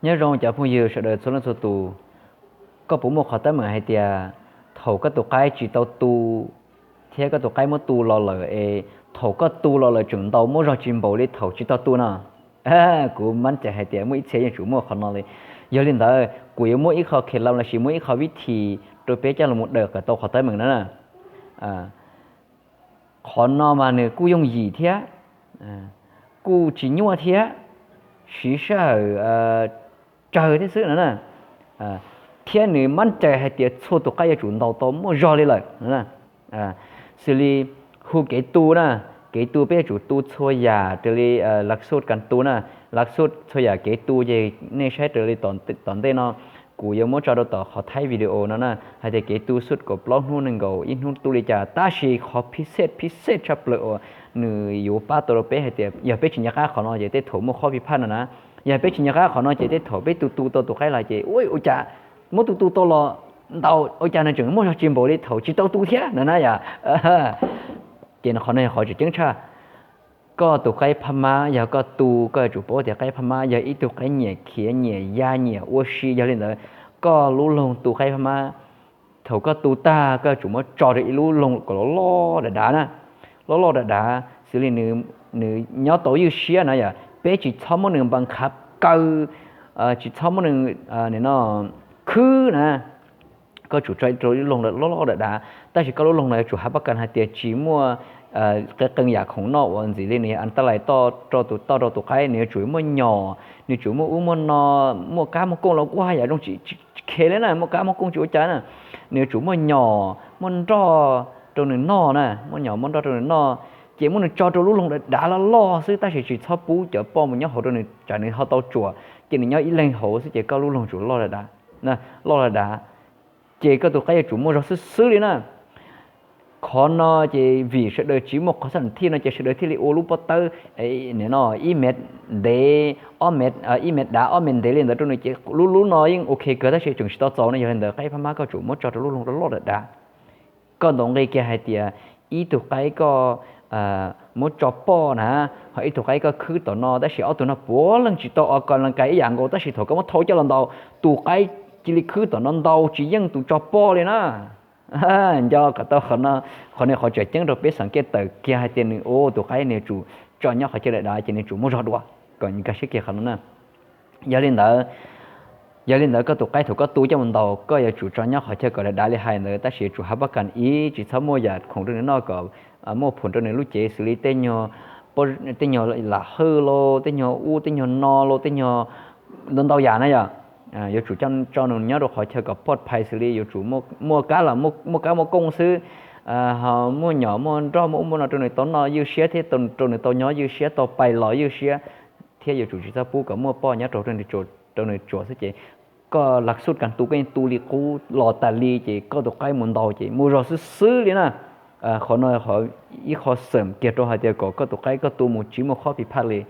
Nyob zoo cov phooj ywg sawv daws txhua leej txhua tus, koj puas muaj qhov teeb meem hais tias thaum koj tus qaib tsis tau tu thiab koj tus qaib muab tu los lawm es thaum koj tu los lawm tseem ntaus muaj zog tsis npaum li thaum tsis tau tu no? Kuv mab cai hais tias muaj ib txhia yeej tsum muaj qhov no li. Yog li ntawd kuv yuav muab ib qho khev lab lossis muab ib qho vib thim rau peb coj los daws kom tau qhov teeb meem no na. Qhov no mas nws kuj yooj yim thiab, kuj tsis nyuaj thiab, siv sij hawm tsawg thiab xwb no na. Thiab nws mab cai hais tias txhua tus qaib yuav tsum ntaus tau muaj zog li lawm. Xws li hu kev tu na, kev tu peb yuav tsum tu txhua yam raws li lav xub kas tu na. Lav xub txhua yam kev tu ces nej saib raws li tom ntej no kuv yuav muab tso rau tom qhov thaib video no na, hais tias kev tu xub kaum plaub hnub nees nkaum ib hnub tu li cas, tab sis qhov phij xej phij xej tshaj plaws uas nws yuav pab tau rau peb hais tias yog peb tsis nco qab qhov no ces tej thaum muaj qhov phij phaj no na. Yog peb tsis nco qab qhov no ces tej thaum peb tu tu tau tus qaib los ces ua cas muab tu tu tau los ntaus ua cas nws tseem muaj zog tsis npaum li thaum tsis tau tu thiab no na yom. Ces qhov no yog qhov tseem ceeb tshaj. Koj tus qaib phab mab yog koj tu, koj yuav tsum paub tias qaib phab mab yog ib tug qaib nyiam khiav nyiam ya nyiam ua si. Yog li ntawd koj lub loog tu qaib phab mab, thaum koj tu tag koj yuav tsum muab tso rau ib lub loog kom loj loj dav dav na, loj loj dav dav xws li nws nyob tau ywj siab na yom. Peb tsis txhob muab nws npas khav kaw, tsis txhob muab nws no khwb na. Koj tsum tso rau lub loog loj loj dav dav, tab sis koj lub loog no yuav tsum hav pab kas hais tias tsis muaj qee qee yam khoom noj uas ntxim li nws yog an taj lais toj rau tus qaib. Nws yuav tsum muaj nyom, nws tsum muaj ub muaj no, muaj kab muaj kooj los kuj haj yam zoo tsis khe li na, muaj kab muaj kooj tsis ua cas na. Nws yuav tsum muaj nyom muaj nroj rau nws noj na, muaj nyom muaj nroj rau nws noj. Ces muab nws tso rau lub loog dav dav loj loj xwb, tab sis tsis txhob pub cov poj mus nyob hauv rau nws tsam nws ho tau tsuam, ces nws nyob ib leeg hauv xwb ces koj lub loog tsum loj dav dav, loj dav dav. Ces koj tus qaib yuav tsum muaj zog xwb xwb li na. Qhov no ces vim sawv daws tsis muaj qhov xab thij no ces sawv daws thiaj li ua lub pob tawb no ib mev ntev, ob mev, ib mev dav ob mev ntev li ntawd rau nws ces lub lub no yeej ok kawg tab sis tseem tsis tau txaus no. Yog li ntawd qaib phab mab koj tsum muab tso rau lub loog loj loj dav dav. Koj ntaus nqi kiag hais tias ib tug qaib koj muab tso poj na, ho ib tug qaib koj khwb tom no, tab sis ob tug no puav leej tsis tau ua kas las kas ib yam nkaus, tab sis thaum koj muab thau coj los ntaus, tus qaib cia li khwb tom no ntau tsis yeej tus tso poj li na. Nco kom tau qhov no, qhov no qhov tseem ceeb rau peb xav kiaj tawm kiag hais tias nws ua tus qaib nws yuav tsum tso nyob qhov chaw dav dav ces nws tsum muaj zog dua, kom nkag siab kiag qhov no na. Yog li ntawd, yog li ntawd koj tus qaib thaum koj tu coj mus ntaus koj yuav tsum tso nyob qhov chaw kom dav dav li hais ntawd, tab sis yuav tsum hav pab kas ib, tsis txhob muaj yam khoom rau nws noj kom muaj phum rau nws lub cev xws li tej nyuag, tej nyuag lam hawj los tej nyuag ub tej nyuag no los tej nyuag ntau ntau yam na yom. Yuav tsum tso nws nyob rau qhov chaw kom poj phais xws li yuav tsum muaj kab los muaj kab muaj kooj xwb, ho muaj nyom muaj nroj muaj ub muaj no rau nws tau noj ywj siab thiab rau nws tau nyob ywj siab tau pais los ywj siab, thiab yuav tsum tsis txhob pub kom muaj poj nyob rau rau nws tsuam xwb ces koj lav xub kas tu koj yeej tu li qub los tas li ces koj tus qaib mus ntaus ces muaj zog xwb xwb li na. Qhov no ib qho xeem kiag rau hais tias kom koj tus qaib koj tu mus tsis muaj qhov phij phaj li.